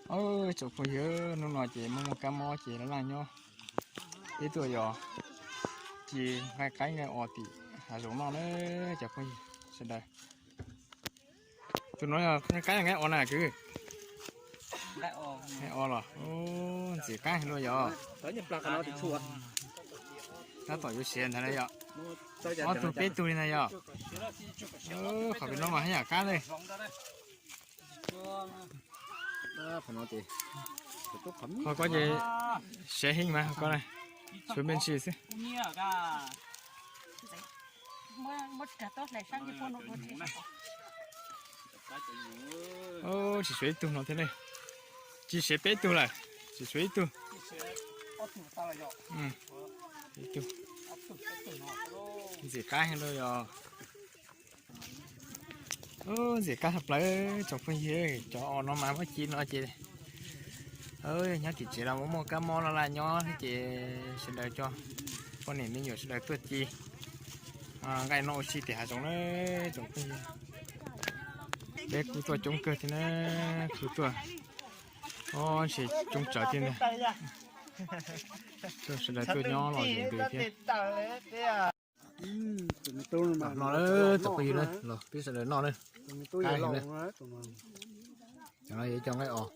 Tsoom phooj ywg, hnub no ces muaj muaj kab mob ces laj laj nyob, peb tuaj yos ci nqaij qaib nqaij os tim hav zoov noj na cov phooj ywg sawv daws. Tus no yog nqaij qaib nqaij os na kwv? Nqaij os los. Ntxim qab heev luaj yog. Tab tom yuav siav ntag na yom. Ob tug peb tug li ntag yom. Qhov pem no mas haj yam qab ne. Qhov ko ces siav heev mas ko na, tshuav me ntsis xwb. Tsis tshuav ib tug no thiab ne. Tsis siav peb tug lawm, tsis tshuav ib tug. Ntxim qab heev luaj yog. Ntxim qab tshaj plaws tsoom phooj ywg, cov os no mas muab ci no ces nyob tim tsev los muaj muaj kab mob laj laj nyob thiab ces sawv daws cov poj niam me nyuam sawv daws tuaj ci nqaij noj ua si tim hav zoov na tsoom phooj ywg. Peb kuj tuaj coob kawg thiab na, kuj tuaj, o, ntshe coob tsawv thiab na. Sawv daws tuaj nyob los ntws thiab. Los no tsoom phooj ywg na, los peb sawv daws noj na. Qab heev na. Cov no yog cov nqaij os.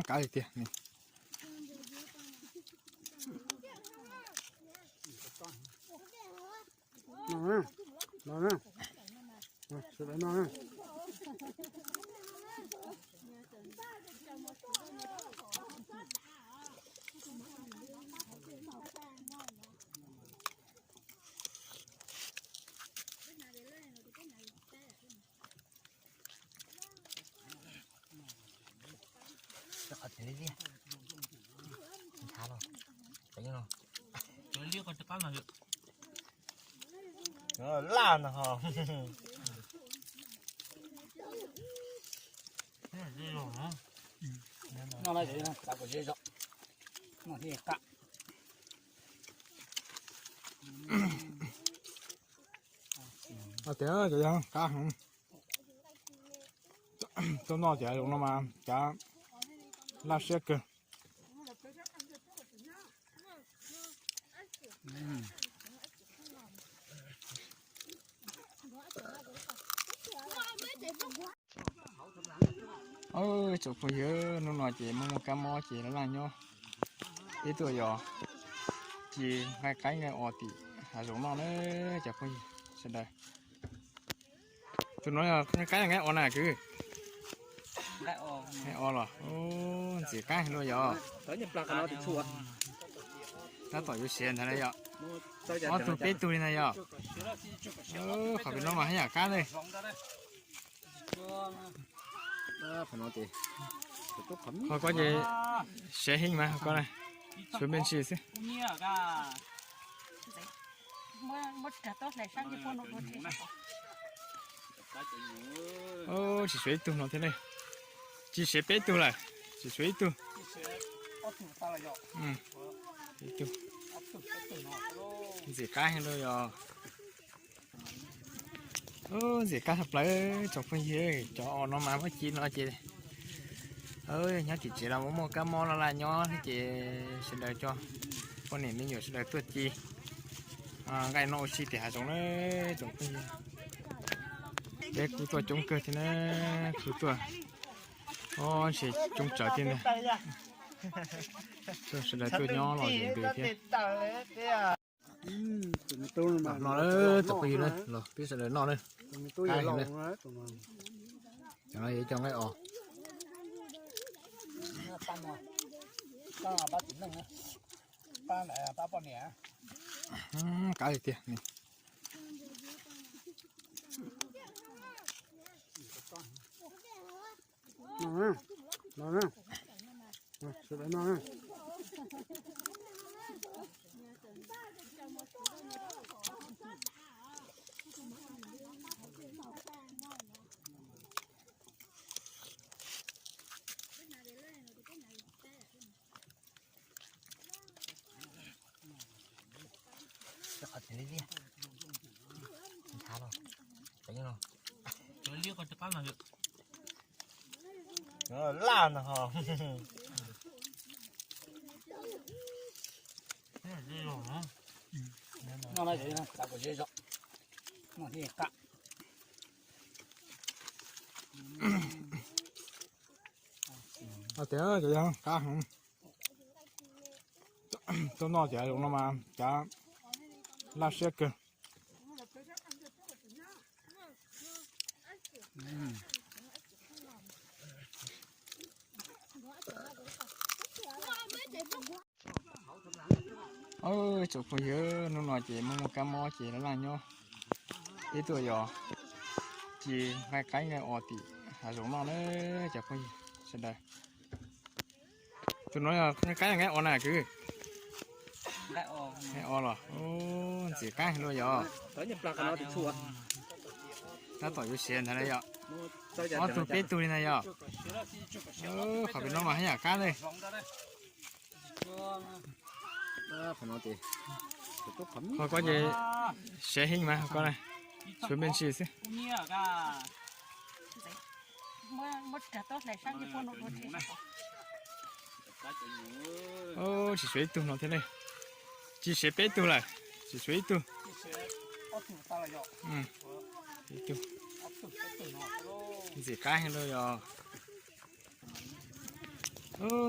Qab tiag tiag. Laj no ho. Noj no xav kom zeb zog, noj thiaj qab. Tias cov yog qab heev, tuaj noj ces zoo no mas cav laj siab kawg. Tsoom phooj ywg, hnub no ces muaj muaj kab mob ces laj laj nyob, peb tuaj yos ci nqaij qaib nqaij os tim hav zoov noj na cov phooj ywg sawv daws. Tus no yog nqaij qaib nqaij os na kwv? Nqaij os los. Ntxim qab heev luaj yog. Tab tom yuav siav ntag na yom. Ob tug peb tug li ntag yom. Qhov pem no mas haj yam qab ne. Qhov ko ces siav heev mas ko na, tshuav me ntsis xwb. Tsis tshuav ib tug no thiab ne. Tsis siav peb tug lawm, tsis tshuav ib tug. Ib tug. Ntxim qab heev luaj yog. Ntxim qab tshaj plaws tsoom phooj ywg, cov os no mas muab ci no ces nyob tim tsev los muaj muaj kab mob laj laj nyob thiab ces sawv daws cov poj niam me nyuam sawv daws tuaj ci nqaij noj ua si tim hav zoov na tsoom phooj ywg. Peb kuj tuaj coob kawg thiab na, kuj tuaj, o, ntshe coob tsawv thiab na. Sawv daws tuaj nyob los ntws thiab. Los no tsoom phooj ywg na, los peb sawv daws noj na. Qab heev na. Cov no yog cov nqaij os. Qab tiag tiag. Laj no ho. Noj no cov yog xav kom zeb zog, noj thiaj qab. Tias cov yog qab heev. Tuaj noj ces zoo no mas cav laj siab kawg. Tsoom phooj ywg, hnub no ces muaj muaj kab mob ces laj laj nyob. Peb tuaj yos ci nqaij qaib nqaij os tim hav zoov noj na cov phooj ywg sawv daws. Tus no yog nqaij qaib nqaij os na kwv? Nqaij os los? Ntxim qab heev luaj yog. Tab tom yuav siav ntag na yom. Ob tug peb tug li ntag yom. Qhov pem no mas haj yam qab ne. Qhov ko ces siav heev mas ko na, tshuav me ntsis xwb. Tsis tshuav ib tug no thiab ne. Tsis siav peb tug lawm, tsis tshuav ib tug. Ntxim qab heev luaj yog.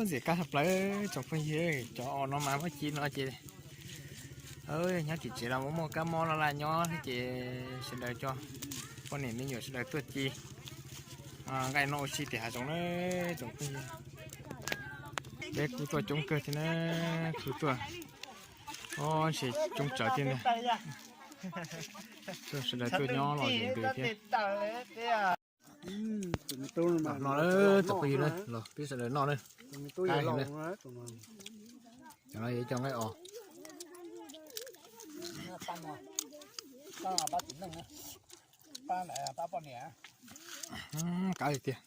Ntxim qab tshaj plaws tsoom phooj ywg, cov os no mas muab ci no ces nyob tim tsev los muaj muaj kab mob laj laj nyob thiab ces sawv daws cov poj niam me nyuam sawv daws tuaj ci nqaij noj ua si tim hav zoov na tsoom phooj ywg. Peb kuj tuaj coob kawg thiab na, kuj tuaj, o, ntshe coob tsawv thiab na. Tuaj sawv daws tuaj nyob los zem ntws thiab. Los no lawm tsoom phooj ywg na, los peb sawv daws noj na. Qab heev na. Cov no yog cov nqaij os. Qab li tiag.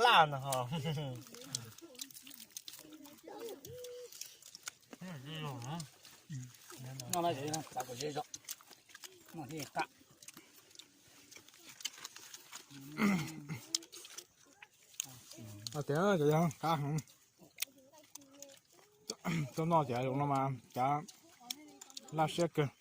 Laj no ho. Noj no xav kom zeb zog, noj thiaj qab. Tias cov yog qab heev. Tuaj noj ces zoo no mas cav laj siab kawg.